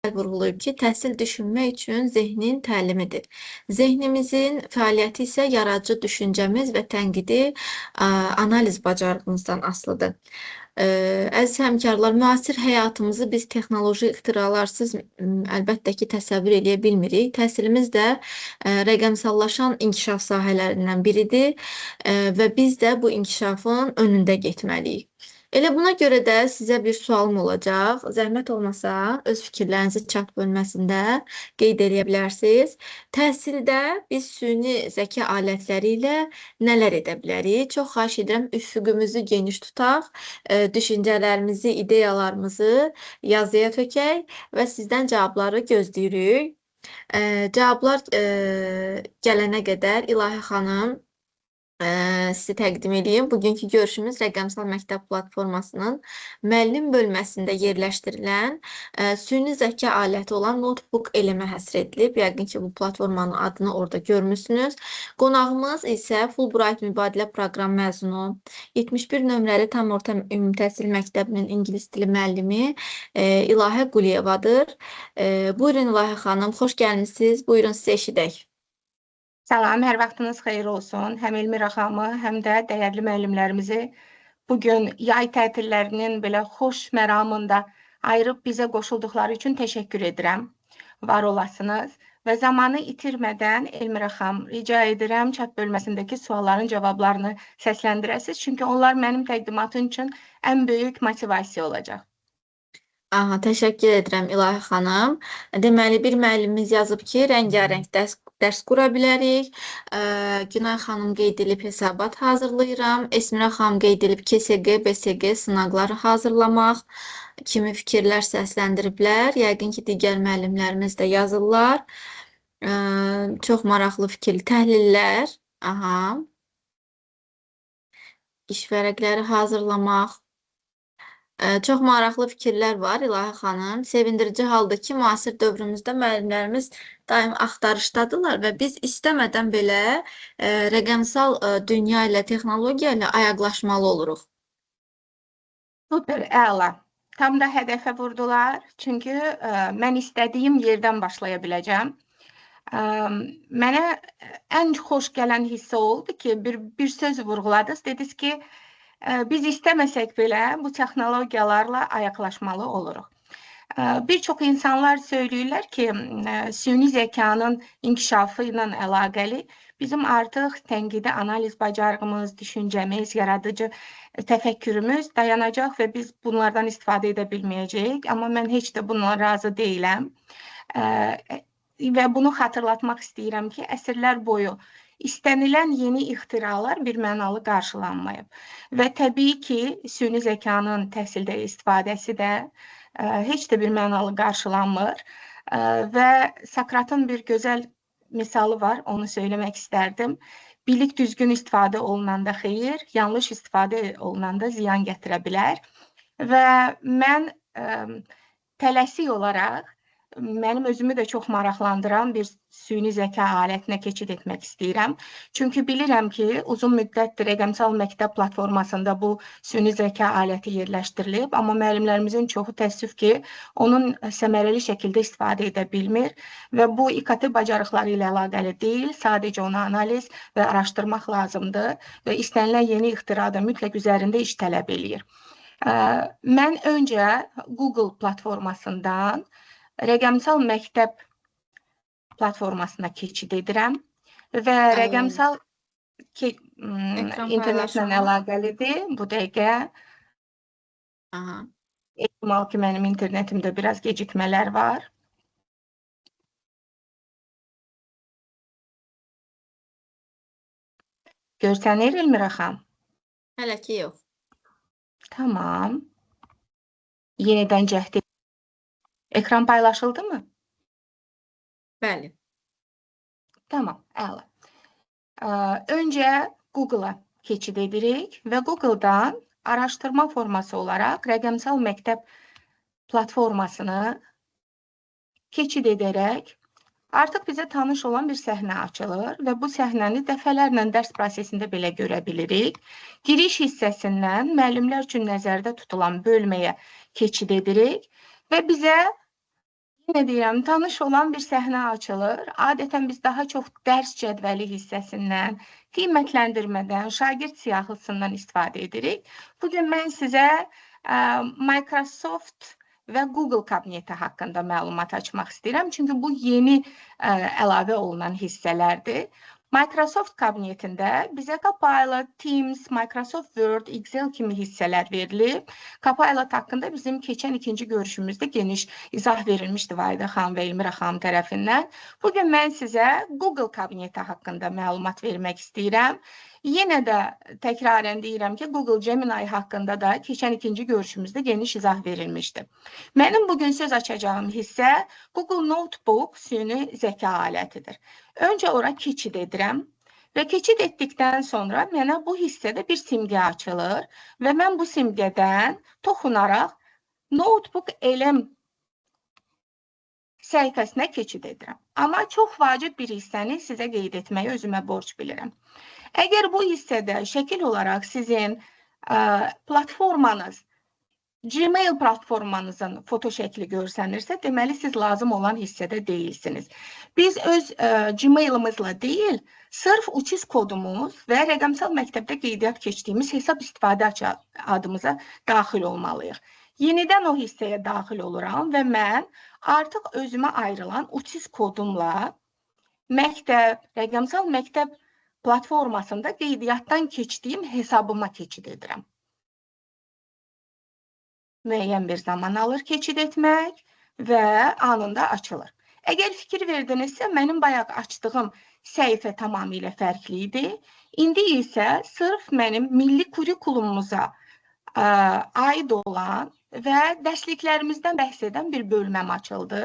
Vurğulayıb ki, təhsil düşünmək üçün zehnin təlimidir. Zehnimizin fəaliyyəti isə yaradıcı düşüncəmiz və tənqidi analiz bacarığımızdan asılıdır. Əziz həmkarlar, müasir həyatımızı biz texnoloji ixtiralarsız əlbəttə ki, təsəvvür eləyə bilmirik. Təhsilimiz də rəqəmsallaşan inkişaf sahələrindən biridir və biz də bu inkişafın önündə getməliyik. Elə buna görə də sizə bir sualım olacaq. Zəhmət olmasa öz fikirlərinizi chat bölməsində qeyd eləyə bilərsiniz. Təhsildə biz süni zəka alətləri ilə nələr edə bilərik? Çox xahiş edirəm, üfüqümüzü geniş tutaq, düşüncələrimizi, ideyalarımızı yazıya tökək və sizdən cavabları gözləyirik. Cavablar gələnə qədər İlahə xanım, sizi təqdim edeyim. Bugünkü görüşümüz Rəqəmsal Məktəb platformasının müəllim bölməsində yerləşdirilən süni zəka aləti olan Notebook LM-ə həsr edilib. Yəqin ki, bu platformanın adını orada görmüsünüz. Qonağımız isə Fulbright mübadilə proqram məzunu, 71 nömrəli tam orta ümumi təhsil məktəbinin ingilis dili müəllimi İlahə Quliyevadır. Buyurun İlahə xanım, xoş gəlmisiniz. Buyurun, sizi eşidək. Salam, hər vaxtınız xeyir olsun. Həm Elmira xanımı, həm də dəyərli müəllimlərimizi bugün yay tətillərinin belə xoş məramında ayırıb bizə qoşulduqları üçün təşəkkür edirəm. Var olasınız. Və zamanı itirmədən Elmira xanım, rica edirəm chat bölməsindəki sualların cavablarını səsləndirəsiniz. Çünki onlar mənim təqdimatım üçün ən böyük motivasiya olacaq. Aha, təşəkkür edirəm İlahə xanım. Deməli, bir müəllimimiz yazıb ki, rəngarəng dərs qura bilərik. Günay xanım qeyd edib hesabat hazırlayıram. Esmira xanım qeyd edib KSG, BSG sınaqları hazırlamaq kimi fikirlər səsləndiriblər. Yəqin ki, digər müəllimlərimiz də yazırlar. Çox maraqlı fikir, təhlillər. Aha. İş vərəqləri hazırlamaq. Çox maraqlı fikirlər var İlahə xanım. Sevindirici haldır ki, müasir dövrümüzdə müəllimlərimiz daim axtarışdadırlar və biz istəmədən belə rəqəmsal dünya ilə, texnologiya ilə ayaqlaşmalı oluruq. Super, əla. Tam da hədəfə vurdular. Çünki mən istədiyim yerdən başlaya biləcəm. Mənə ən xoş gələn hissə oldu ki, bir söz vurğuladınız. Dediniz ki, biz istəməsək belə bu texnologiyalarla ayaqlaşmalı oluruq. Bir çox insanlar söyləyirlər ki, süni zəkanın inkişafı ilə əlaqəli bizim artıq tənqidi analiz bacarığımız, düşüncəmiz, yaradıcı təfəkkürümüz dayanacaq və biz bunlardan istifadə edə bilməyəcəyik. Amma mən heç də bununla razı deyiləm. Və bunu xatırlatmaq istəyirəm ki, əsrlər boyu istənilən yeni ixtiralar bir mənalı qarşılanmayıb. Və təbii ki, süni zəkanın təhsildə istifadəsi də heç də bir mənalı qarşılanmır. Və Sokratın bir gözəl misalı var, onu söyləmək istərdim. Bilik düzgün istifadə olunanda xeyir, yanlış istifadə olunanda ziyan gətirə bilər. Və mən tələsik olaraq mənim özümü də çox maraqlandıran bir süni zəka alətinə keçid etmək istəyirəm. Çünki bilirəm ki, uzun müddətdir rəqəmsal məktəb platformasında bu süni zəka aləti yerləşdirilib, amma müəllimlərimizin çoxu təəssüf ki, onun səmərəli şəkildə istifadə edə bilmir və bu İKT bacarıqları ilə əlaqəli deyil, sadəcə onu analiz və araşdırmaq lazımdır və istənilən yeni ixtira da mütləq üzərində iş tələb eləyir. Mən öncə Google platformasından rəqəmsal məktəb platformasına keçid edirəm və rəqəmsal internetlə əlaqəlidir bu dəqiqə. Aha. Ehtimal ki, mənim internetimdə biraz gecikmələr var. Görsənir Elmira xanım? Hələ ki, yox. Tamam. Yenidən cəhd. Ekran paylaşıldı mı? Bəli. Tamam, əla. Öncə Google'a keçid edirik və Google'dan araşdırma forması olaraq rəqəmsal məktəb platformasını keçid edərək artıq bizə tanış olan bir səhnə açılır və bu səhnəni dəfələrlə dərs prosesində belə görə bilirik. Giriş hissəsindən müəllimlər üçün nəzərdə tutulan bölməyə keçid edirik və bizə Yenə deyirəm, tanış olan bir səhnə açılır. Adətən biz daha çox dərs cədvəli hissəsindən, qiymətləndirmədən, şagird siyahısından istifadə edirik. Bugün mən sizə Microsoft və Google kabineti haqqında məlumat açmaq istəyirəm. Çünki bu yeni əlavə olunan hissələrdir. Microsoft kabinetində bizə Copilot, Teams, Microsoft Word, Excel kimi hissələr verilib. Copilot haqqında bizim keçən ikinci görüşümüzdə geniş izah verilmişdi Vahidə xanım və Elmira xanım tərəfindən. Bugün mən sizə Google kabineti haqqında məlumat vermək istəyirəm. Yenə də təkrarən deyirəm ki, Google Gemini haqqında da keçən ikinci görüşümüzdə geniş izah verilmişdi. Mənim bugün söz açacağım hissə Google Notebook süni zəka alətidir. Öncə ora keçid edirəm və keçid etdikdən sonra mənə bu hissədə bir simgə açılır və mən bu simgədən toxunaraq Notebook LM səhifəsinə keçid edirəm. Amma çox vacib bir hissəni sizə qeyd etməyi özümə borc bilirəm. Əgər bu hissədə şəkil olaraq sizin platformanız, Gmail platformanızın foto şəkli görsənirsə, deməli siz lazım olan hissədə deyilsiniz. Biz öz Gmail'ımızla deyil, sırf uçiz kodumuz və rəqəmsal məktəbdə qeydiyyat keçdiyimiz hesab istifadə adımıza daxil olmalıyıq. Yenidən o hissəyə daxil oluram və mən artıq özümə ayrılan uçiz kodumla məktəb, rəqəmsal məktəb platformasında qeydiyyatdan keçdiyim hesabıma keçid edirəm. Müəyyən bir zaman alır keçid etmək və anında açılır. Əgər fikir verdinizsə, mənim bayaq açdığım səhifə tamamilə fərqli idi. İndi isə sırf mənim milli kurikulumumuza aid olan və dərsliklərimizdən bəhs edən bir bölməm açıldı.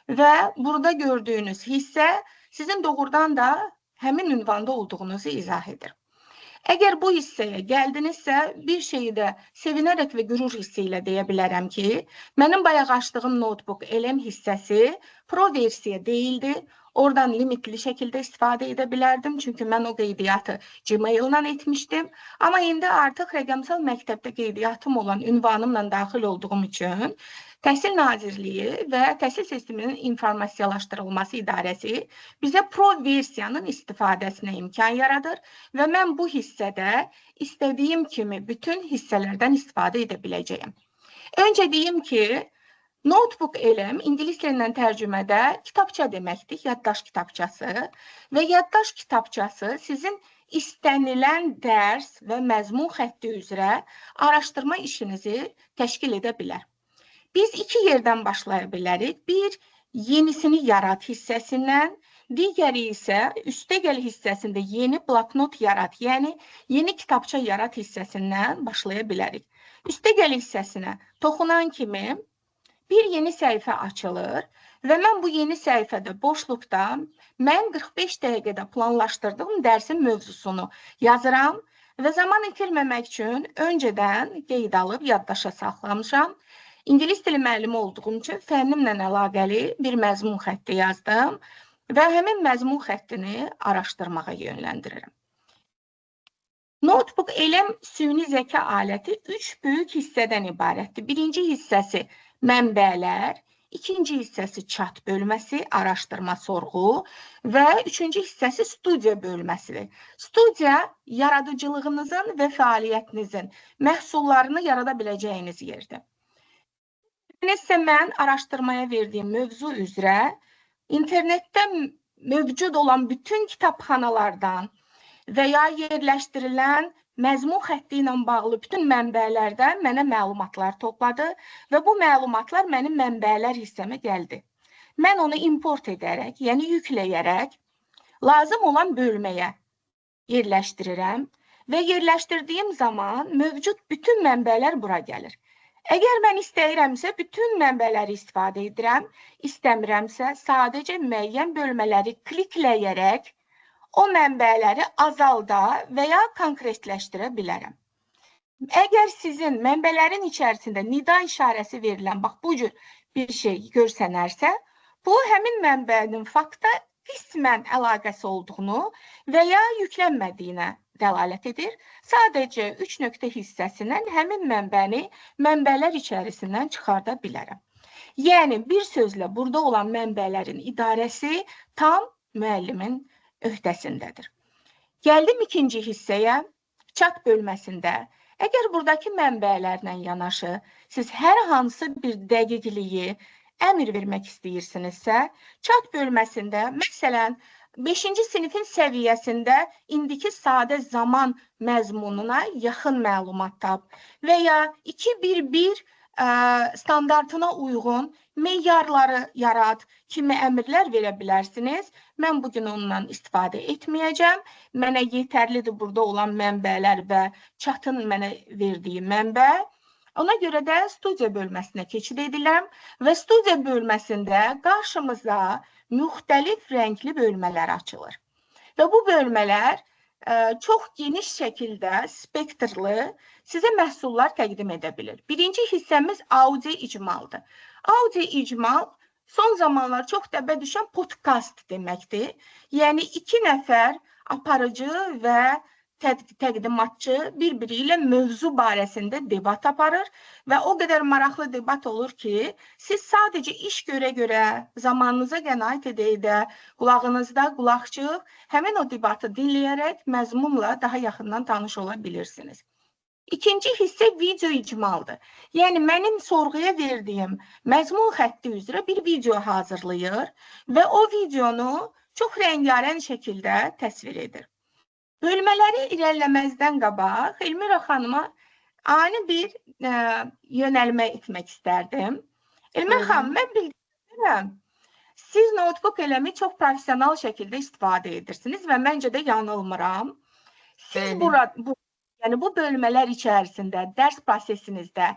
Və burada gördüyünüz hissə sizin doğrudan da həmin ünvanda olduğunuzu izah edir. Əgər bu hissəyə gəldinizsə, bir şeyi də sevinərək və qürur hissi ilə deyə bilərəm ki, mənim bayaq açdığım Notebook LM hissəsi Pro versiya deyildi. Oradan limitli şəkildə istifadə edə bilərdim, çünki mən o qeydiyyatı Gmail-la etmişdim. Amma indi artıq rəqəmsal məktəbdə qeydiyyatım olan ünvanımla daxil olduğum üçün Təhsil Nazirliyi və Təhsil Sisteminin İnformasiyalaşdırılması İdarəsi bizə Pro versiyanın istifadəsinə imkan yaradır və mən bu hissədə istədiyim kimi bütün hissələrdən istifadə edə biləcəyəm. Öncə deyim ki, Notebook LM ingilis dilindən tərcümədə kitabça deməkdir, yaddaş kitabçası və yaddaş kitabçası sizin istənilən dərs və məzmun xətti üzrə araşdırma işinizi təşkil edə bilər. Biz iki yerdən başlaya bilərik. Bir, yenisini yarat hissəsindən, digəri isə üstəgəl hissəsində yeni bloknot yarat, yəni yeni kitabça yarat hissəsindən başlaya bilərik. Üstəgəl hissəsinə toxunan kimi bir yeni səhifə açılır və mən bu yeni səhifədə boşluqda mən 45 dəqiqədə planlaşdırdığım dərsin mövzusunu yazıram və zaman itirməmək üçün öncədən qeyd alıb yaddaşa saxlamışam. İngilis dili müəllimi olduğum üçün fənnimlə əlaqəli bir məzmun xətti yazdım və həmin məzmun xəttini araşdırmağa yönləndirirəm. Notebook LM süni zəka aləti 3 böyük hissədən ibarətdir. Birinci hissəsi mənbələr, ikinci hissəsi chat bölməsi, araşdırma, sorğu və üçüncü hissəsi studiya bölməsidir. Studiya yaradıcılığınızın və fəaliyyətinizin məhsullarını yarada biləcəyiniz yerdir. Nəsə mən araşdırmaya verdiyim mövzu üzrə internetdə mövcud olan bütün kitabxanalardan və ya yerləşdirilən məzmun xətti ilə bağlı bütün mənbələrdən mənə məlumatlar topladı və bu məlumatlar mənim mənbələr hissəmə gəldi. Mən onu import edərək, yəni yükləyərək lazım olan bölməyə yerləşdirirəm və yerləşdirdiyim zaman mövcud bütün mənbələr bura gəlir. Əgər mən istəyirəmsə, bütün mənbələri istifadə edirəm, istəmirəmsə, sadəcə müəyyən bölmələri klikləyərək o mənbələri azalda və ya konkretləşdirə bilərəm. Əgər sizin mənbələrin içərisində nida işarəsi verilən, bax bu cür bir şey görsənərsə, bu həmin mənbənin fakta qismən əlaqəsi olduğunu və ya yüklənmədiyinə dəlalət edir. Sadəcə 3 nöqtə hissəsindən həmin mənbəni mənbələr içərisindən çıxarda bilərəm. Yəni, bir sözlə burada olan mənbələrin idarəsi tam müəllimin öhdəsindədir. Gəldim ikinci hissəyə, chat bölməsində. Əgər buradakı mənbələrlə yanaşı siz hər hansı bir dəqiqliyi əmr vermək istəyirsinizsə, chat bölməsində, məsələn, 5-ci sinifin səviyyəsində indiki sadə zaman məzmununa yaxın məlumat tap və ya 2-1-1 standartına uyğun meyarları yarat kimi əmrlər verə bilərsiniz. Mən bugün onunla istifadə etməyəcəm. Mənə yetərlidir burada olan mənbələr və chatın mənə verdiyi mənbə. Ona görə də studiya bölməsinə keçid edirəm və studiya bölməsində qarşımıza müxtəlif rəngli bölmələr açılır. Və bu bölmələr çox geniş şəkildə spektrli sizə məhsullar təqdim edə bilir. Birinci hissəmiz audio icmaldır. Audio icmal son zamanlar çox dəbə düşən podkast deməkdir. Yəni iki nəfər aparıcı və təqdimatçı bir-biri ilə mövzu barəsində debat aparır və o qədər maraqlı debat olur ki, siz sadəcə iş görə-görə, zamanınıza qənaət edə-edə, qulağınızda qulaqcıq, həmin o debatı dinləyərək məzmunla daha yaxından tanış ola bilirsiniz. İkinci hissə video icmaldır. Yəni, mənim sorğuya verdiyim məzmun xətti üzrə bir video hazırlayır və o videonu çox rəngarəng şəkildə təsvir edir. Bölmələri irəliləməzdən qabaq Elmira xanıma ani bir yönəlmə etmək istərdim. Elmira xanım, mən bildirəm, siz notebook eləmi çox professional şəkildə istifadə edirsiniz və məncə də yanılmıram. Siz bu bölmələr içərisində, dərs prosesinizdə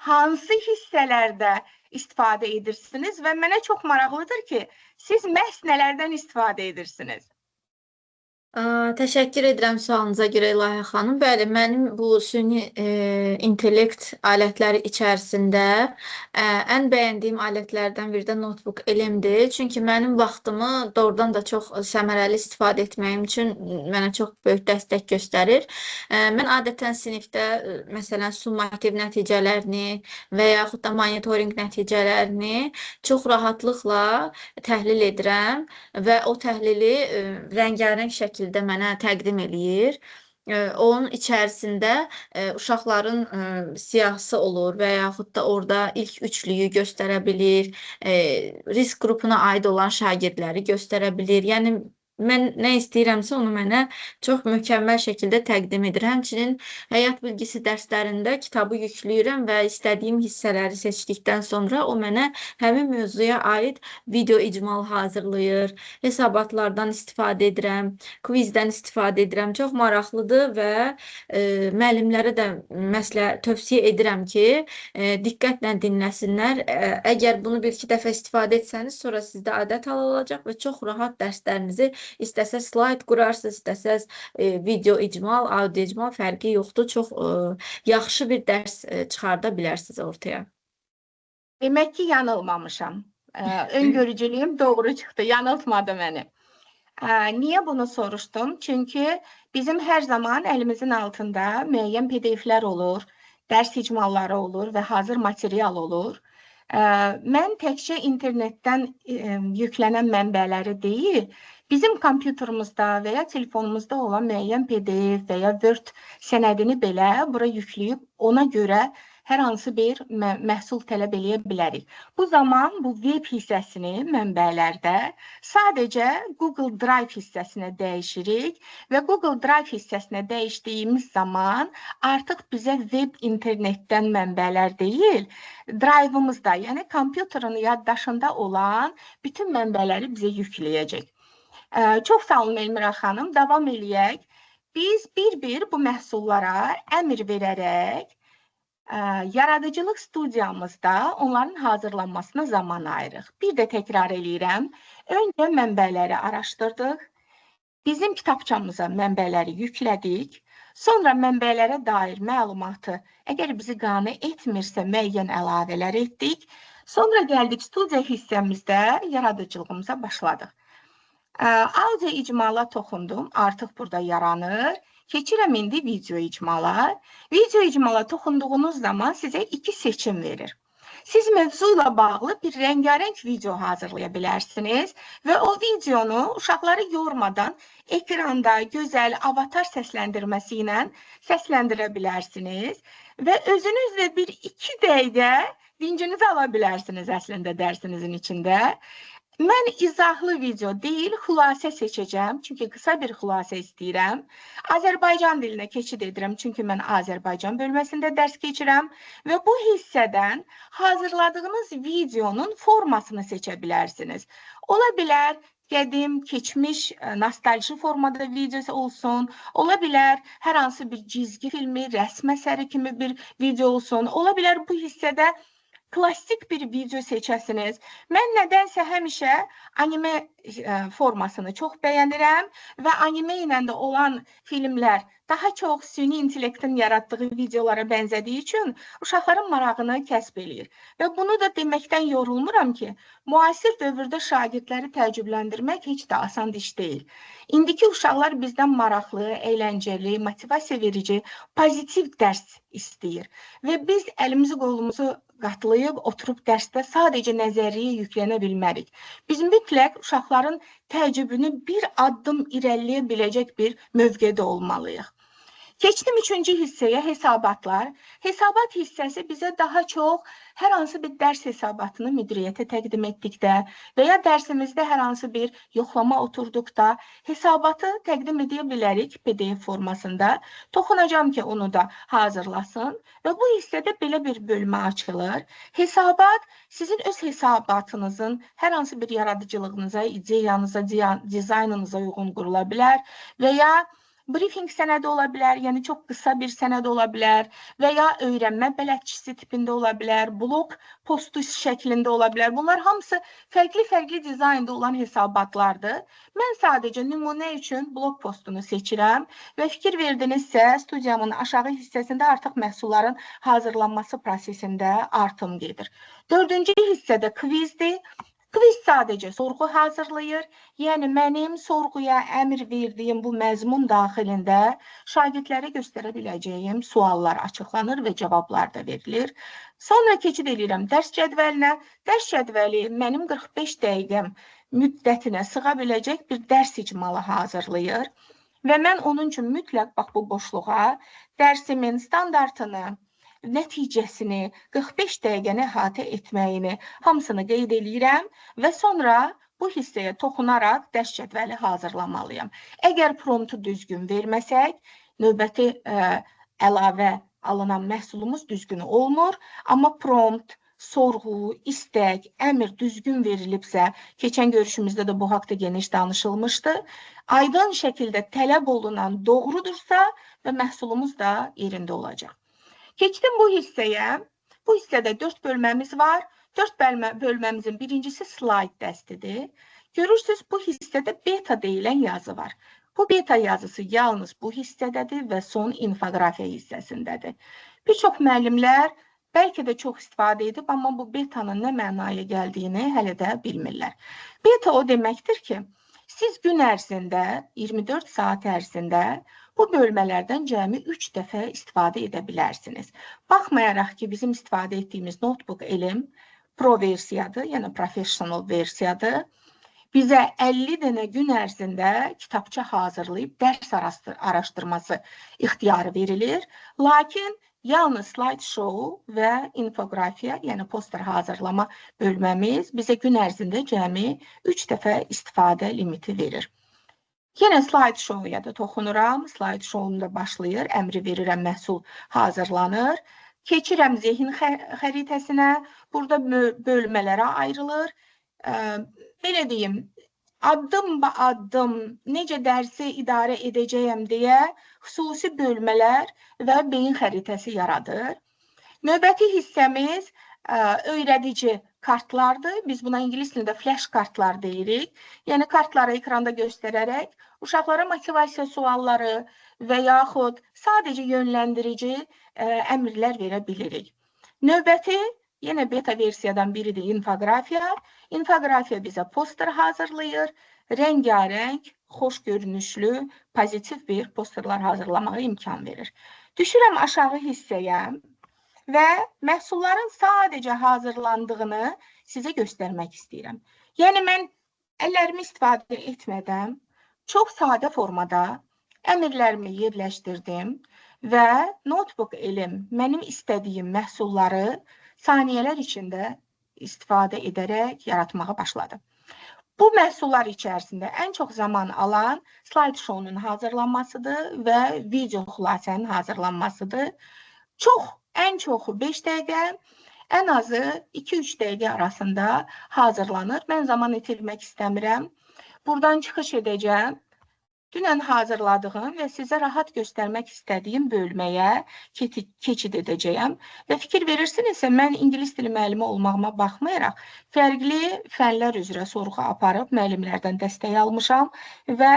hansı hissələrdə istifadə edirsiniz və mənə çox maraqlıdır ki, siz məhz nələrdən istifadə edirsiniz? Təşəkkür edirəm sualınıza görə İlahə xanım. Bəli, mənim bu süni intellekt alətləri içərisində ən bəyəndiyim alətlərdən biri də Notebook LM-dir. Çünki mənim vaxtımı doğrudan da çox səmərəli istifadə etməyim üçün mənə çox böyük dəstək göstərir. Mən adətən sinifdə məsələn summativ nəticələrini və yaxud da monitorinq nəticələrini çox rahatlıqla təhlil edirəm və o təhlili rəngarəng şəkildə mənə təqdim eləyir. Onun içərisində uşaqların siyahısı olur və yaxud da orada ilk üçlüyü göstərə bilir, risk qrupuna aid olan şagirdləri göstərə bilir. Yəni, mən nə istəyirəmsə onu mənə çox mükəmməl şəkildə təqdim edir. Həmçinin həyat bilgisi dərslərində kitabı yükləyirəm və istədiyim hissələri seçdikdən sonra o mənə həmin mövzuya aid video icmal hazırlayır. Hesabatlardan istifadə edirəm, quizdən istifadə edirəm. Çox maraqlıdır və müəllimlərə də tövsiyə edirəm ki, diqqətlə dinləsinlər. Əgər bunu bir-iki dəfə istifadə etsəniz, sonra sizdə adət hal olacaq və çox rahat dərslərinizi İstəsəz slayd qurarsınız, istəsəz video icmal, audio icmal fərqi yoxdur. Çox yaxşı bir dərs çıxarda bilərsiniz ortaya. Demək ki, yanılmamışam. Öngörücülüyüm doğru çıxdı, yanıltmadı məni. Niyə bunu soruşdum? Çünki bizim hər zaman əlimizin altında müəyyən PDF-lər olur, dərs icmalları olur və hazır material olur. Mən təkcə internetdən yüklənən mənbələri deyil, bizim kompüterimizdə və ya telefonumuzda olan müəyyən PDF və ya Word sənədini belə bura yükləyib ona görə hər hansı bir məhsul tələb eləyə bilərik. Bu zaman bu web hissəsini mənbələrdə sadəcə Google Drive hissəsinə dəyişirik və Google Drive hissəsinə dəyişdiyimiz zaman artıq bizə web internetdən mənbələr deyil, Drive-ımızda, yəni kompüterin yaddaşında olan bütün mənbələri bizə yükləyəcək. Çox sağ olun Elmira xanım, davam eləyək. Biz bir-bir bu məhsullara əmr verərək yaradıcılıq studiyamızda onların hazırlanmasına zaman ayırıq. Bir də təkrar eləyirəm. Öncə mənbələri araşdırdıq. Bizim kitabçamıza mənbələri yüklədik. Sonra mənbələrə dair məlumatı, əgər bizi qane etmirsə, müəyyən əlavələr etdik. Sonra gəldik studiya hissəmizdə yaradıcılığımıza başladıq. Audio icmala toxundum, artıq burada yaranır. Keçirəm indi video icmala. Video icmala toxunduğunuz zaman sizə iki seçim verir. Siz mövzu ilə bağlı bir rəngarəng video hazırlaya bilərsiniz və o videonu uşaqları yormadan ekranda gözəl avatar səsləndirməsi ilə səsləndirə bilərsiniz və özünüz də bir 2 dəqiqə dincinizi ala bilərsiniz əslində dərsinizin içində. Mən izahlı video deyil, xülasə seçəcəm. Çünki qısa bir xülasə istəyirəm. Azərbaycan dilinə keçid edirəm. Çünki mən Azərbaycan bölməsində dərs keçirəm. Və bu hissədən hazırladığınız videonun formasını seçə bilərsiniz. Ola bilər qədim, keçmiş, nostalji formada videosu olsun. Ola bilər hər hansı bir cizgi filmi, rəsm əsəri kimi bir video olsun. Ola bilər bu hissədə klassik bir video seçəsiniz. Mən nədənsə həmişə anime formasını çox bəyənirəm və anime ilə də olan filmlər daha çox süni intellektin yaratdığı videolara bənzədiyi üçün uşaqların marağını kəsb eləyir. Və bunu da deməkdən yorulmuram ki, müasir dövrdə şagirdləri təəccübləndirmək heç də asan iş deyil. İndiki uşaqlar bizdən maraqlı, əyləncəli, motivasiya verici, pozitiv dərs istəyir və biz əlimizi qolumuzu qatlayıb oturub dərsdə sadəcə nəzəriyyəyə yüklənə bilmərik. Biz mütləq uşaqların təəccübünü bir addım irəliləyə biləcək bir mövqedə olmalıyıq. Keçdim üçüncü hissəyə, hesabatlar. Hesabat hissəsi bizə daha çox hər hansı bir dərs hesabatını müdiriyyətə təqdim etdikdə və ya dərsimizdə hər hansı bir yoxlama oturduqda hesabatı təqdim edə bilərik PDF formasında. Toxunacağım ki, onu da hazırlasın və bu hissədə belə bir bölmə açılır. Hesabat sizin öz hesabatınızın hər hansı bir yaradıcılığınıza, ideyanıza, dizaynınıza uyğun qurula bilər və ya briefing sənədi ola bilər, yəni çox qısa bir sənəd ola bilər və ya öyrənmə bələdçisi tipində ola bilər, blog postu şəklində ola bilər. Bunlar hamısı fərqli-fərqli dizaynda olan hesabatlardır. Mən sadəcə nümunə üçün blog postunu seçirəm və fikir verdinizsə, studiyamın aşağı hissəsində artıq məhsulların hazırlanması prosesində artım gedir. Dördüncü hissədə kvizdir. Kviz sadəcə sorğu hazırlayır. Yəni mənim sorğuya əmr verdiyim bu məzmun daxilində şagirdlərə göstərə biləcəyim suallar açıqlanır və cavablar da verilir. Sonra keçid eləyirəm dərs cədvəlinə. Dərs cədvəli mənim 45 dəqiqəm müddətinə sığa biləcək bir dərs icmalı hazırlayır. Və mən onun üçün mütləq bax bu boşluğa dərsimin standartını, nəticəsini, 45 dəqiqəni əhatə etməyini hamısını qeyd eləyirəm və sonra bu hissəyə toxunaraq dərs cədvəli hazırlamalıyam. Əgər promptu düzgün verməsək, növbəti əlavə alınan məhsulumuz düzgün olmur, amma prompt, sorğu, istək, əmr düzgün verilibsə, keçən görüşümüzdə də bu haqda geniş danışılmışdı, aydın şəkildə tələb olunan doğrudursa və məhsulumuz da yerində olacaq. Keçdim bu hissəyə. Bu hissədə 4 bölməmiz var. 4 bölməmizin birincisi slide dəstidir. Görürsünüz, bu hissədə beta deyilən yazı var. Bu beta yazısı yalnız bu hissədədir və son infoqrafiya hissəsindədir. Bir çox müəllimlər bəlkə də çox istifadə edib, amma bu betanın nə mənaya gəldiyini hələ də bilmirlər. Beta o deməkdir ki, siz gün ərzində, 24 saat ərzində bu bölmələrdən cəmi 3 dəfə istifadə edə bilərsiniz. Baxmayaraq ki, bizim istifadə etdiyimiz Notebook LM Pro versiyadır, yəni professional versiyadır. Bizə 50 dənə gün ərzində kitabça hazırlayıb dərs araşdırması ixtiyarı verilir. Lakin yalnız slide show və infoqrafiya, yəni poster hazırlama bölməmiz bizə gün ərzində cəmi 3 dəfə istifadə limiti verir. Yenə slide show-ya da toxunuram. Slide show-um da başlayır. Əmri verirəm, məhsul hazırlanır. Keçirəm zehin xəritəsinə. Burada bölmələrə ayrılır. Belə deyim, addım ba addım necə dərsi idarə edəcəyəm deyə xüsusi bölmələr və beyin xəritəsi yaradır. Növbəti hissəmiz öyrədici kartlardır. Biz buna ingilis dilində flash kartlar deyirik. Yəni kartları ekranda göstərərək uşaqlara motivasiya sualları və yaxud sadəcə yönləndirici əmrlər verə bilirik. Növbəti yenə beta versiyadan biridir infoqrafiya. İnfoqrafiya bizə poster hazırlayır. Rəngarəng, xoş görünüşlü, pozitiv bir posterlar hazırlamağa imkan verir. Düşürəm aşağı hissəyə. Və məhsulların sadəcə hazırlandığını sizə göstərmək istəyirəm. Yəni, mən əllərimi istifadə etmədən çox sadə formada əmrlərimi yerləşdirdim və Notebook LM mənim istədiyim məhsulları saniyələr içində istifadə edərək yaratmağa başladı. Bu məhsullar içərisində ən çox zaman alan slide show-nun hazırlanmasıdır və video xülasənin hazırlanmasıdır. Ən çoxu 5 dəqiqə, ən azı 2-3 dəqiqə arasında hazırlanır. Mən zaman itirmək istəmirəm. Buradan çıxış edəcəm. Dünən hazırladığım və sizə rahat göstərmək istədiyim bölməyə keçid edəcəyəm. Və fikir verirsinizsə, mən ingilis dili müəllimi olmağıma baxmayaraq, fərqli fənlər üzrə sorğu aparıb müəllimlərdən dəstək almışam və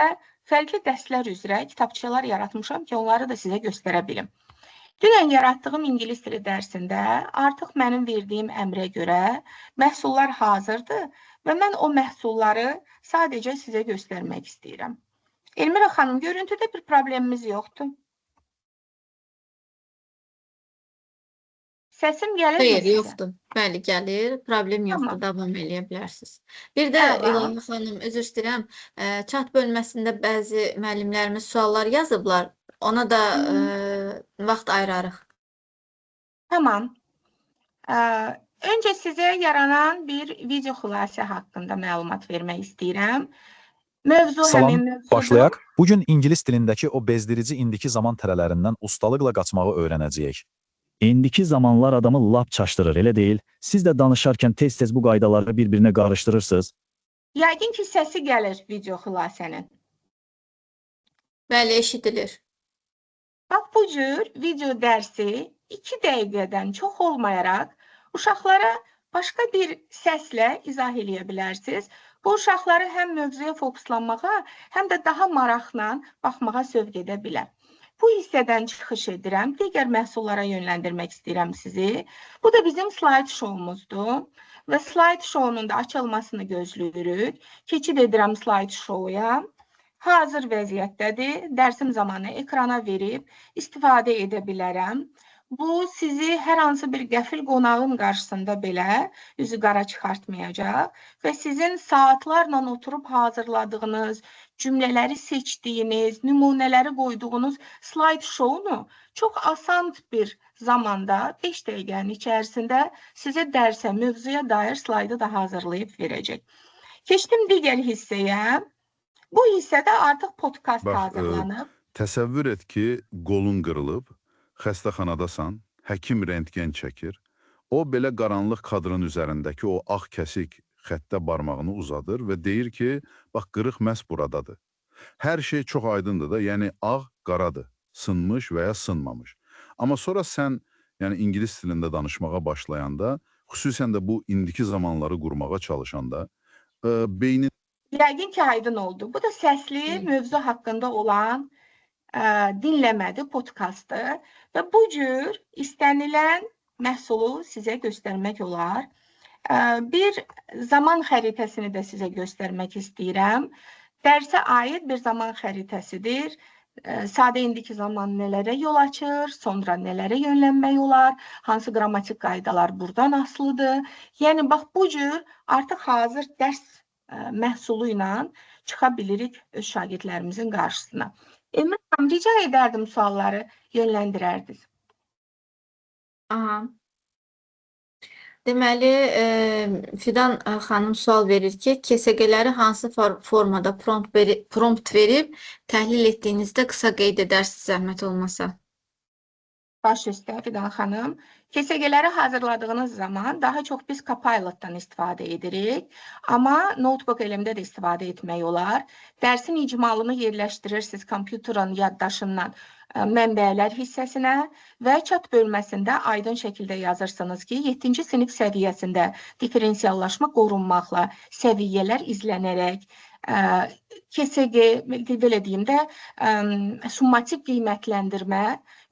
fərqli dərslər üzrə kitabçalar yaratmışam ki, onları da sizə göstərə bilim. Dünən yaratdığım ingilis dili dərsində artıq mənim verdiyim əmrə görə məhsullar hazırdır və mən o məhsulları sadəcə sizə göstərmək istəyirəm. Elmira xanım, görüntüdə bir problemimiz yoxdur. Səsim gəlir mi Xeyr, sizə? yoxdur. Bəli, gəlir. Problem yoxdur. Tamam. Davam eləyə bilərsiniz. Bir də Əla. İlahə xanım, üzr istəyirəm. Chat bölməsində bəzi müəllimlərimiz suallar yazıblar. Ona da vaxt ayırarıq. Tamam. Öncə sizə yaranan bir video xülasə haqqında məlumat vermək istəyirəm. Mövzu Salam, həmin mövzudur. Başlayaq. Bugün ingilis dilindəki o bezdirici indiki zaman tərələrindən ustalıqla qaçmağı öyrənəcəyik. İndiki zamanlar adamı lap çaşdırır, elə deyil? Siz də danışarkən tez-tez bu qaydaları bir-birinə qarışdırırsınız. Yəqin ki, səsi gəlir video xülasənin. Bəli, eşidilir. Bax, bu cür video dərsi 2 dəqiqədən çox olmayaraq uşaqlara başqa bir səslə izah eləyə bilərsiniz. Bu uşaqları həm mövzuya fokuslanmağa, həm də daha maraqla baxmağa sövq edə bilər. Bu hissədən çıxış edirəm. Digər məhsullara yönləndirmək istəyirəm sizi. Bu da bizim slide show-muzdur və slide show-nun da açılmasını gözləyirik. Keçid edirəm slide show-ya. Hazır vəziyyətdədir. Dərsim zamanı ekrana verib istifadə edə bilərəm. Bu sizi hər hansı bir qəfil qonağın qarşısında belə üzü qara çıxartmayacaq və sizin saatlarla oturub hazırladığınız, cümlələri seçdiyiniz, nümunələri qoyduğunuz slide show-nu çox asan bir zamanda 5 dəqiqənin içərisində sizə dərsə, mövzuya dair slaydı da hazırlayıb verəcək. Keçdim digər hissəyə. Bu hissədə artıq podkast Bax, hazırlanıb. Təsəvvür et ki, qolun qırılıb, xəstəxanadasan, həkim rentgen çəkir. O belə qaranlıq kadrın üzərindəki o ağ kəsik xəttə barmağını uzadır və deyir ki, bax qırıq məhz buradadır. Hər şey çox aydındır da, yəni ağ qaradır, sınmış və ya sınmamış. Amma sonra sən, yəni ingilis dilində danışmağa başlayanda, xüsusən də bu indiki zamanları qurmağa çalışanda, beynin Yəqin ki, aydın oldu. Bu da səsli mövzu haqqında olan dinləmədir, podkastdır və bu cür istənilən məhsulu sizə göstərmək olar. Bir zaman xəritəsini də sizə göstərmək istəyirəm. Dərsə aid bir zaman xəritəsidir. Sadə indiki zaman nələrə yol açır, sonra nələrə yönlənmək olar, hansı qrammatik qaydalar buradan asılıdır. Yəni, bax, bu cür artıq hazır dərs məhsulu ilə çıxa bilirik öz şagirdlərimizin qarşısına. Elmira xanım, rica edərdim sualları yönləndirərdiniz. Aha. Deməli, Fidan xanım sual verir ki, KSG-ləri hansı formada prompt verib təhlil etdiyinizdə qısa qeyd edərsiniz, zəhmət olmasa. Baş üstə Fidan xanım, KSG-ləri hazırladığınız zaman daha çox biz Copilot-dan istifadə edirik, amma Notebook LM-də də istifadə etmək olar. Dərsin icmalını yerləşdirirsiniz kompüterin yaddaşından mənbələr hissəsinə və chat bölməsində aydın şəkildə yazırsınız ki, 7-ci sinif səviyyəsində diferensiallaşma qorunmaqla, səviyyələr izlənərək, KSG, belə deyim də, summativ qiymətləndirmə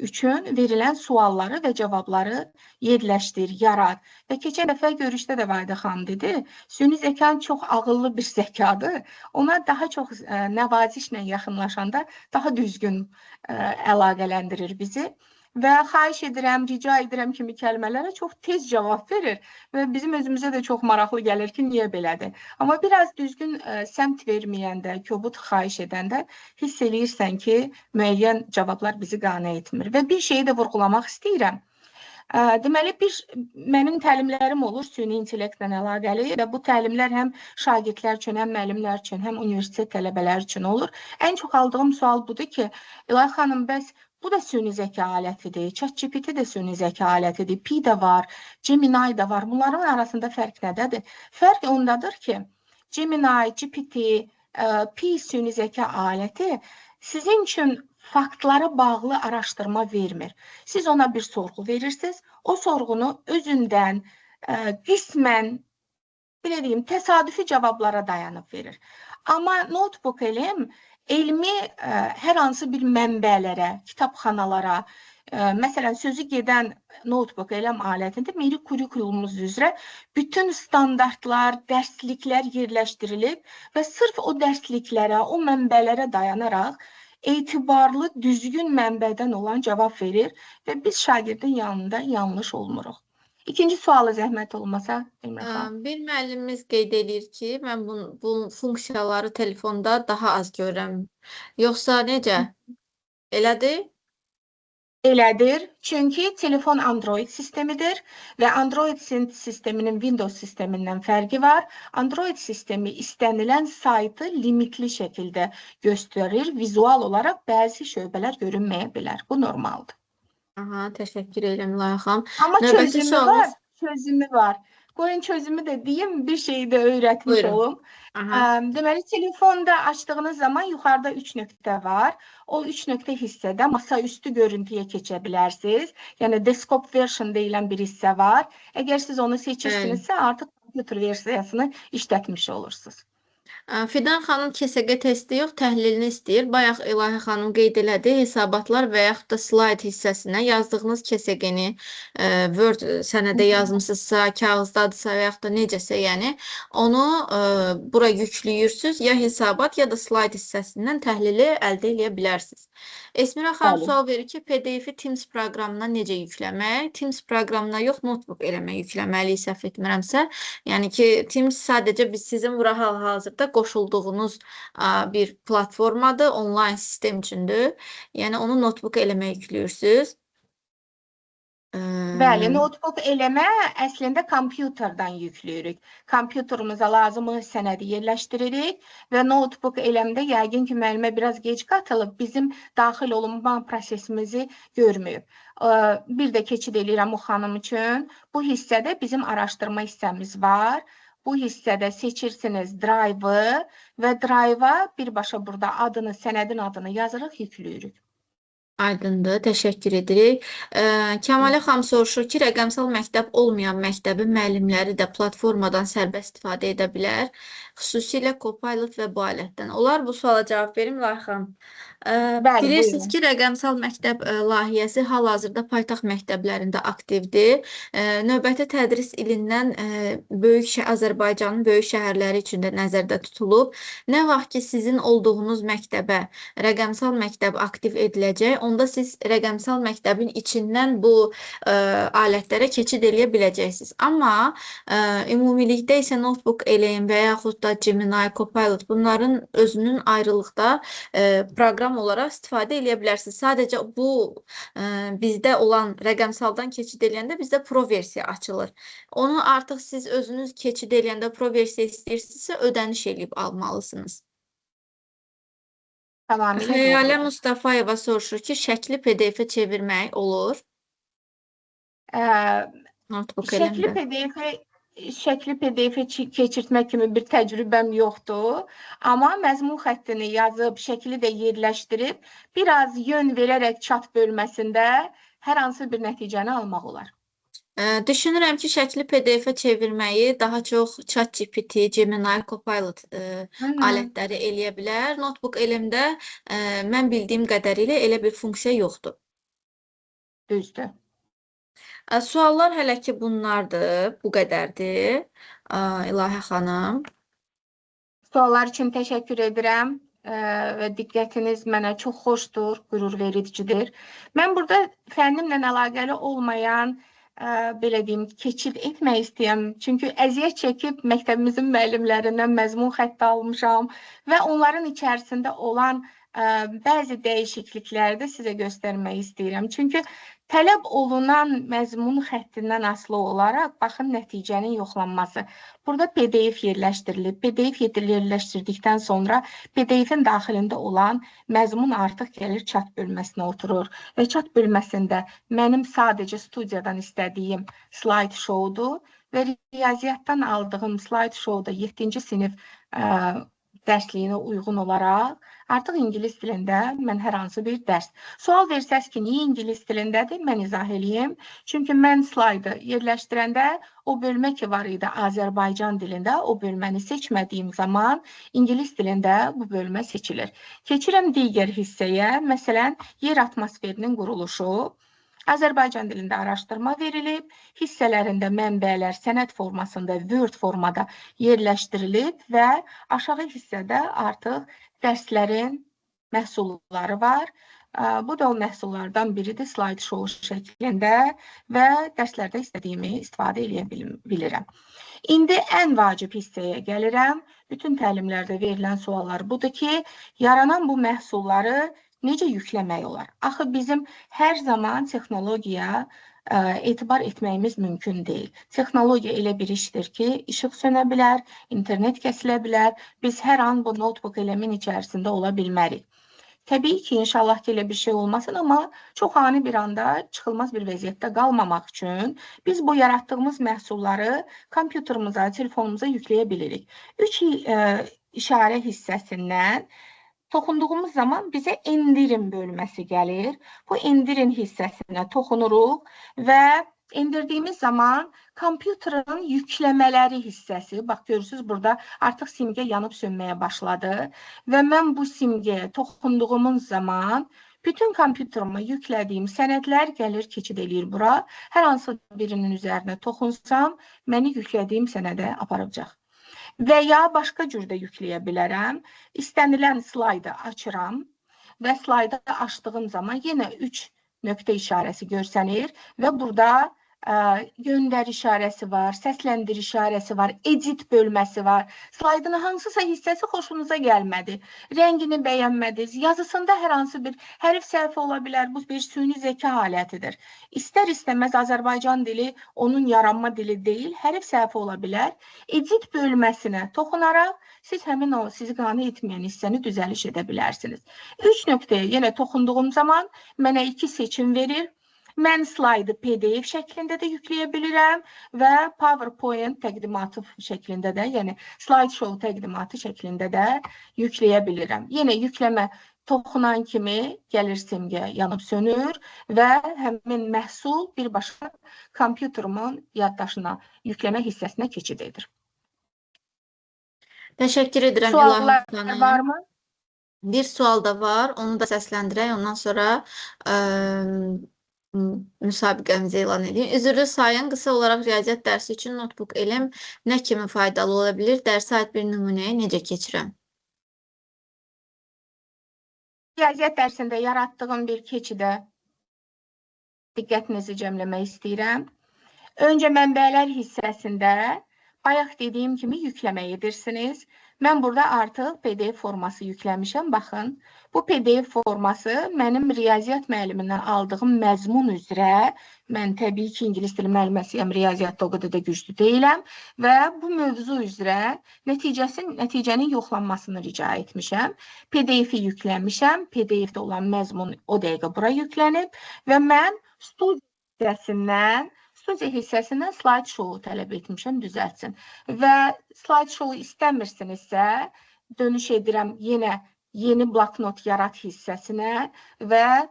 üçün verilən sualları və cavabları yerləşdir, yarat. Və keçən dəfə görüşdə də Vahidə xanım dedi, süni zəka çox ağıllı bir zəkadır. Ona daha çox nəvazişlə yaxınlaşanda daha düzgün əlaqələndirir bizi. Və xahiş edirəm, rica edirəm kimi kəlmələrə çox tez cavab verir və bizim özümüzə də çox maraqlı gəlir ki, niyə belədir. Amma biraz düzgün səmt verməyəndə, kobud xahiş edəndə hiss eləyirsən ki, müəyyən cavablar bizi qane etmir. Və bir şeyi də vurğulamaq istəyirəm. Deməli, mənim təlimlərim olur süni intellektlə əlaqəli və bu təlimlər həm şagirdlər üçün, həm müəllimlər üçün, həm universitet tələbələri üçün olur. Ən çox aldığım sual budur ki, İlahə xanım, bəs bu da süni zəka alətidir, ChatGPT də süni zəka alətidir, Pi də var, Gemini də var. Bunların arasında fərq nədədir? Fərq ondadır ki, Gemini, GPT, Pi süni zəka aləti sizin üçün faktlara bağlı araşdırma vermir. Siz ona bir sorğu verirsiniz, o sorğunu özündən qismən, belə deyim, təsadüfi cavablara dayanıb verir. Amma Notebook LM elmi hər hansı bir mənbələrə, kitabxanalara, məsələn, sözü gedən Notebook LM alətində milli kurikulumumuz üzrə bütün standartlar, dərsliklər yerləşdirilib və sırf o dərsliklərə, o mənbələrə dayanaraq etibarlı, düzgün mənbədən olan cavab verir və biz şagirdin yanında yanlış olmuruq. İkinci sualı zəhmət olmasa, Elmira xanım. Bir müəllimimiz qeyd eləyir ki, mən bu funksiyaları telefonda daha az görürəm. Yoxsa necə? Elədir? Elədir. Çünki telefon Android sistemidir və Android sisteminin Windows sistemindən fərqi var. Android sistemi istənilən saytı limitli şəkildə göstərir. Vizual olaraq bəzi şöbələr görünməyə bilər. Bu normaldır. Aha, təşəkkür edirəm İlahə xanım. Amma Növbəti çözümü sualımız var, çözümü var. Qoyun çözümü də deyim, bir şeyi də öyrətmiş Buyurun. olum. Deməli, telefonda açdığınız zaman yuxarıda 3 nöqtə var. O 3 nöqtə hissədə masaüstü görüntüyə keçə bilərsiniz. Yəni, desktop version deyilən bir hissə var. Əgər siz onu seçirsinizsə, artıq kompüter versiyasını işlətmiş olursunuz. Fidan xanım KSQ testi yox, təhlilini istəyir. Bayaq İlahə xanım qeyd elədi, hesabatlar və yaxud da slayd hissəsinə yazdığınız KSQ-ni Word sənədə yazmısınızsa, kağızdadırsa və yaxud da necəsə, yəni onu bura yükləyürsünüz, ya hesabat, ya da slayd hissəsindən təhlili əldə eləyə bilərsiniz. Esmira xanım sual verir ki, PDF-i Teams proqramına necə yükləmək? Teams proqramına yox, notebook eləmək yükləməliyik, səhv etmirəmsə. Yəni ki, Teams sadəcə biz sizin bura hal-hazırda qoşulduğunuz bir platformadır, onlayn sistem üçündür. Yəni onu notebook eləmək yükləyürsünüz. Bəli, notebook eləmə əslində kompüterdən yükləyirik. Kompüterimize lazımı sənədi yerləşdiririk və notebook eləmdə yəqin ki, müəllimə biraz gec qatılıb, bizim daxil olunma prosesimizi görməyib. Bir də keçid eləyirəm o xanım üçün. Bu hissədə bizim araşdırma hissəmiz var. Bu hissədə seçirsiniz Drive-ı və Drive-a birbaşa burada adını, sənədin adını yazırıq, yükləyirik. Aydındır, təşəkkür edirik. Kəmalə xanım soruşur ki, rəqəmsal məktəb olmayan məktəbin müəllimləri də platformadan sərbəst istifadə edə bilər, xüsusilə Copilot və bu alətdən. Olar bu suala cavab verim, İlahə xanım. Bəli, Bilirsiniz buyurun. ki, rəqəmsal məktəb layihəsi hal-hazırda paytaxt məktəblərində aktivdir. Növbəti tədris ilindən Azərbaycanın böyük şəhərləri üçün də nəzərdə tutulub. Nə vaxt ki, sizin olduğunuz məktəbə rəqəmsal məktəb aktiv ediləcək, onda siz rəqəmsal məktəbin içindən bu alətlərə keçid eləyə biləcəksiniz. Amma ümumilikdə isə Notebook LM və yaxud da Gemini, Copilot bunların özünün ayrılıqda proqram olaraq istifadə eləyə bilərsiniz. Sadəcə bu bizdə olan rəqəmsaldan keçid eləyəndə bizdə Pro versiya açılır. Onu artıq siz özünüz keçid eləyəndə Pro versiya istəyirsinizsə ödəniş eləyib almalısınız. Tamamilə Xəyalə doğrudur. Mustafayeva soruşur ki, şəkli PDF-ə çevirmək olur? Notebook Şəkli LM-də. PDF-ə şəkli PDF-ə keçirtmək kimi bir təcrübəm yoxdur. Amma məzmun xəttini yazıb, şəkli də yerləşdirib, biraz yön verərək chat bölməsində hər hansı bir nəticəni almaq olar. Düşünürəm ki, şəkli PDF-ə çevirməyi daha çox ChatGPT, Gemini, Copilot alətləri eləyə bilər. Notebook LM-də mən bildiyim qədərilə elə bir funksiya yoxdur. Düzdür. Suallar hələ ki bunlardır, bu qədərdir. İlahə xanım. Suallar üçün təşəkkür edirəm. və diqqətiniz mənə çox xoşdur, qürur vericidir. Mən burada fənnimlə əlaqəli olmayan, belə deyim, keçid etmək istəyirəm. Çünki əziyyət çəkib məktəbimizin müəllimlərindən məzmun xətti almışam və onların içərisində olan bəzi dəyişiklikləri də sizə göstərmək istəyirəm. Çünki tələb olunan məzmun xəttindən asılı olaraq, baxın, nəticənin yoxlanması. Burada PDF yerləşdirilib. PDF yerləşdirdikdən sonra PDF-in daxilində olan məzmun artıq gəlir chat bölməsinə oturur. Və chat bölməsində mənim sadəcə studiyadan istədiyim slide show-dur və riyaziyyatdan aldığım slide show-da 7-ci sinif dərsliyinə uyğun olaraq artıq ingilis dilində mən hər hansı bir dərs. Sual versəz ki, niyə ingilis dilindədir? Mən izah eləyim. Çünki mən slaydı yerləşdirəndə o bölmə ki var idi Azərbaycan dilində, o bölməni seçmədiyim zaman ingilis dilində bu bölmə seçilir. Keçirəm digər hissəyə. Məsələn, yer atmosferinin quruluşu. Azərbaycan dilində araşdırma verilib, hissələrində mənbələr sənəd formasında, Word formada yerləşdirilib və aşağı hissədə artıq dərslərin məhsulları var. Bu da o məhsullardan biridir, slide show şəklində və dərslərdə istədiyimi istifadə eləyə bilirəm. İndi ən vacib hissəyə gəlirəm. Bütün təlimlərdə verilən suallar budur ki, yaranan bu məhsulları necə yükləmək olar? Axı bizim hər zaman texnologiya etibar etməyimiz mümkün deyil. Texnologiya elə bir işdir ki, işıq sönə bilər, internet kəsilə bilər. Biz hər an bu notebook eləmin içərisində ola bilmərik. Təbii ki, inşallah ki, elə bir şey olmasın, amma çox ani bir anda çıxılmaz bir vəziyyətdə qalmamaq üçün biz bu yaratdığımız məhsulları kompüterimize, telefonumuza yükləyə bilirik. 3 işarə hissəsindən toxunduğumuz zaman bizə endirim bölməsi gəlir. Bu endirim hissəsinə toxunuruq və endirdiyimiz zaman kompüterin yükləmələri hissəsi, bax görürsünüz burada artıq simgə yanıb sönməyə başladı və mən bu simgəyə toxunduğumuz zaman bütün kompüterimə yüklədiyim sənədlər gəlir, keçid eləyir bura. Hər hansı birinin üzərinə toxunsam, məni yüklədiyim sənədə aparacaq. Və ya başqa cür də yükləyə bilərəm. İstənilən slaydı açıram və slaydı açdığım zaman yenə 3 nöqtə işarəsi görsənir və burada göndər işarəsi var, səsləndir işarəsi var, edit bölməsi var. Slaydın hansısa hissəsi xoşunuza gəlmədi, rəngini bəyənmədiniz, yazısında hər hansı bir hərf səhvi ola bilər, bu bir süni zəka alətidir. İstər-istəməz Azərbaycan dili onun yaranma dili deyil, hərf səhvi ola bilər. Edit bölməsinə toxunaraq siz həmin o sizi qane etməyən hissəni düzəliş edə bilərsiniz. 3 nöqtəyə yenə toxunduğum zaman mənə 2 seçim verir. Mən slaydı PDF şəklində də yükləyə bilirəm və PowerPoint təqdimatı şəklində də, yəni slide show təqdimatı şəklində də yükləyə bilirəm. Yenə yükləmə toxunan kimi gəlir simgə yanıb sönür və həmin məhsul birbaşa kompüterimin yaddaşına, yükləmə hissəsinə keçid edir. Təşəkkür edirəm İlahə Suallar xanım. varmı? Bir sual da var, onu da səsləndirək, ondan sonra müsabiqəmizi elan edeyim. Üzrlü sayın, qısa olaraq riyaziyyat dərsi üçün notebook elm nə kimi faydalı ola bilir? Dərsə aid bir nümunəyə necə keçirəm? Riyaziyyat dərsində yaratdığım bir keçidə diqqətinizi cəmləmək istəyirəm. Öncə mənbələr hissəsində bayaq dediyim kimi yükləmə edirsiniz. Mən burada artıq PDF forması yükləmişəm. Baxın, bu PDF forması mənim riyaziyyat müəllimindən aldığım məzmun üzrə, mən təbii ki, ingilis dili müəlliməsiyəm, riyaziyyatda o qədər də güclü deyiləm və bu mövzu üzrə nəticənin yoxlanmasını rica etmişəm. PDF-i yükləmişəm, PDF-də olan məzmun o dəqiqə bura yüklənib və mən studiya hissəsindən slide show tələb etmişəm, düzəltsin. Və slide show istəmirsinizsə, dönüş edirəm yenə yeni bloknot yarat hissəsinə və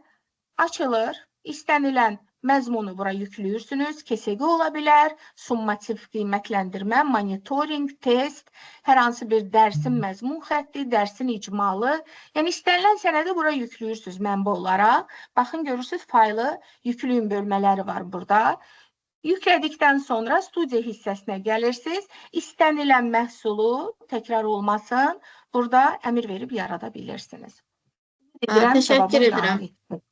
açılır. İstənilən məzmunu bura yüklüyürsünüz. KSG ola bilər, summativ qiymətləndirmə, monitoring, test, hər hansı bir dərsin məzmun xətti, dərsin icmalı. Yəni istənilən sənədi bura yüklüyürsünüz mənbə olaraq. Baxın, görürsünüz, faylı yüklüyün bölmələri var burada. Yüklədikdən sonra studiya hissəsinə gəlirsiniz. İstənilən məhsulu təkrar olmasın, burada əmr verib yarada bilirsiniz. Edirəm, Təşəkkür cavabım edirəm. qane etdi.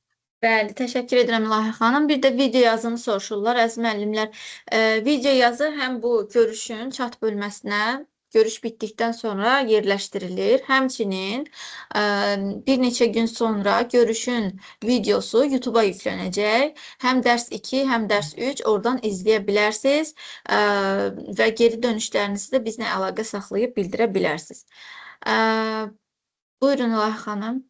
Bəli, təşəkkür edirəm İlahə xanım. Bir də video yazını soruşurlar əziz müəllimlər. Video yazı həm bu görüşün chat bölməsinə görüş bitdikdən sonra yerləşdirilir. Həmçinin bir neçə gün sonra görüşün videosu YouTube-a yüklənəcək. Həm dərs 2, həm dərs 3 oradan izləyə bilərsiniz və geri dönüşlərinizi də bizlə əlaqə saxlayıb bildirə bilərsiniz. Buyurun İlahə xanım.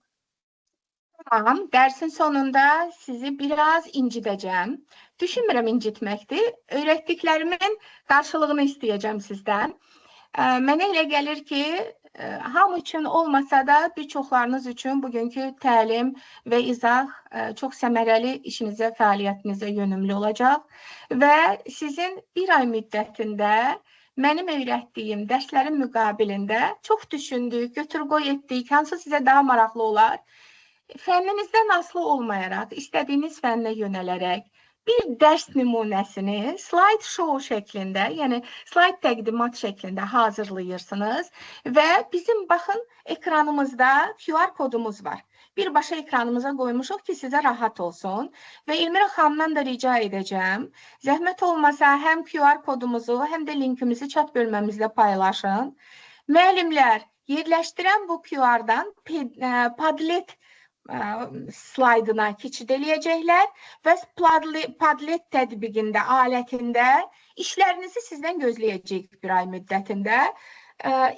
Tamam, dersin sonunda sizi biraz incideceğim. Düşünmürəm incitməkdir. Öyrətdiklərimin qarşılığını istəyəcəm sizdən. Mənə elə gəlir ki, hamı üçün olmasa da bir çoxlarınız üçün bugünkü təlim və izah çox səmərəli işinizə, fəaliyyətinizə yönümlü olacaq və sizin bir ay müddətində mənim öyrətdiyim dərslərin müqabilində çox düşündük, götür-qoy etdik, hansı sizə daha maraqlı olar. Fənninizdən asılı olmayaraq, istədiyiniz fənnə yönələrək bir dərs nümunəsini slide show şəklində, yəni slide təqdimat şəklində hazırlayırsınız və bizim baxın ekranımızda QR kodumuz var. Birbaşa ekranımıza qoymuşuq ki, sizə rahat olsun və Elmira xanımdan da rica edəcəm. Zəhmət olmasa həm QR kodumuzu, həm də linkimizi chat bölməmizdə paylaşın. Müəllimlər, yerləşdirən bu QR-dan Padlet slaydına keçid eləyəcəklər və Padlet tətbiqində, alətində işlərinizi sizdən gözləyəcək bir ay müddətində.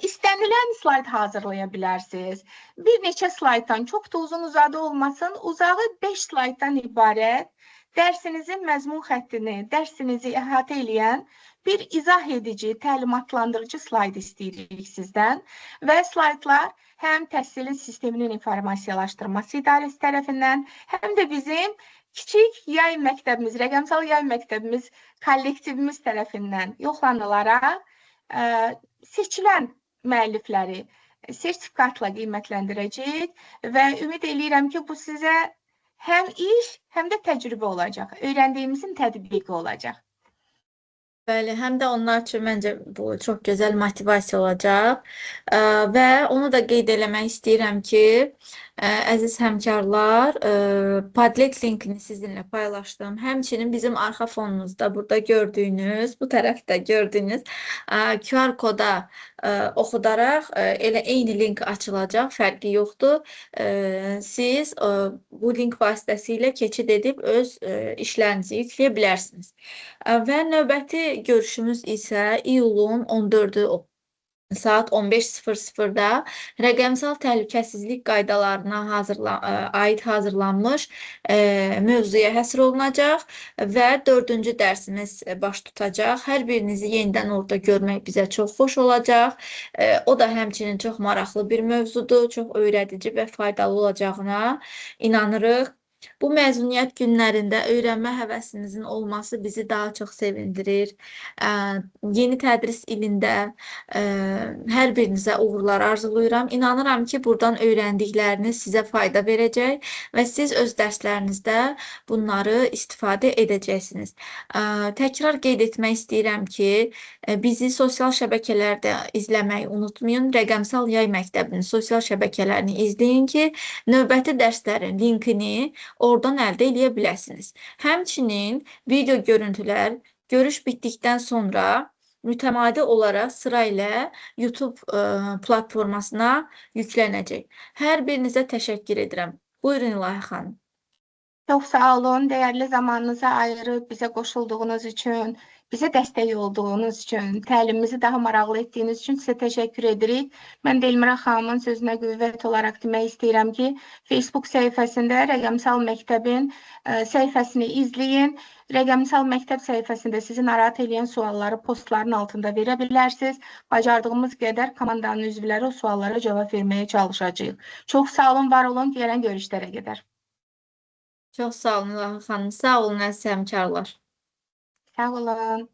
İstənilən slayd hazırlaya bilərsiniz. Bir neçə slayddan, çox da uzun uzadı olmasın, uzağı 5 slayddan ibarət dərsinizin məzmun xəttini, dərsinizi əhatə eləyən bir izah edici, təlimatlandırıcı slayd istəyirik sizdən və slaydlar həm təhsilin sisteminin informasiyalaşdırması idarəsi tərəfindən, həm də bizim kiçik yay məktəbimiz, rəqəmsal yay məktəbimiz kollektivimiz tərəfindən yoxlanılaraq seçilən müəllifləri sertifikatla qiymətləndirəcəyik və ümid eləyirəm ki, bu sizə həm iş, həm də təcrübə olacaq, öyrəndiyimizin tətbiqi olacaq. Bəli, həm də onlar üçün məncə bu çox gözəl motivasiya olacaq. Və onu da qeyd eləmək istəyirəm ki, əziz həmkarlar, Padlet linkini sizinlə paylaşdım. Həmçinin bizim arxa fonumuzda burada gördüyünüz, bu tərəfdə gördüyünüz QR koda oxudaraq elə eyni link açılacaq, fərqi yoxdur. Siz bu link vasitəsilə keçid edib öz işlərinizi yükləyə bilərsiniz. Və növbəti görüşümüz isə iyulun 14-ü saat 15:00-da rəqəmsal təhlükəsizlik qaydalarına aid hazırlanmış mövzuya həsr olunacaq və 4-cü dərsimiz baş tutacaq. Hər birinizi yenidən orada görmək bizə çox xoş olacaq. O da həmçinin çox maraqlı bir mövzudur, çox öyrədici və faydalı olacağına inanırıq. Bu məzuniyyət günlərində öyrənmə həvəsinizin olması bizi daha çox sevindirir. Yeni tədris ilində hər birinizə uğurlar arzulayıram. İnanıram ki, buradan öyrəndikləriniz sizə fayda verəcək və siz öz dərslərinizdə bunları istifadə edəcəksiniz. Təkrar qeyd etmək istəyirəm ki, bizi sosial şəbəkələrdə izləməyi unutmayın. Rəqəmsal Yay Məktəbinin sosial şəbəkələrini izləyin ki, növbəti dərslərin linkini oradan əldə eləyə biləsiniz. Həmçinin video görüntülər görüş bitdikdən sonra mütəmadi olaraq sıra ilə YouTube platformasına yüklənəcək. Hər birinizə təşəkkür edirəm. Buyurun İlahə xanım. Çox sağ olun. Dəyərli zamanınızı ayırıb bizə qoşulduğunuz üçün, bizə dəstək olduğunuz üçün, təlimimizi daha maraqlı etdiyiniz üçün sizə təşəkkür edirik. Mən də Elmira xanımın sözünə qüvvət olaraq demək istəyirəm ki, Facebook səhifəsində Rəqəmsal Məktəbin səhifəsini izləyin. Rəqəmsal Məktəb səhifəsində sizi narahat eləyən sualları postların altında verə bilərsiniz. Bacardığımız qədər komandanın üzvləri o suallara cavab verməyə çalışacağıq. Çox sağ olun, var olun. Gələn görüşlərə qədər. Çox sağ olun İlahə xanım. Sağ olun əziz həmkarlar. Sağ olun.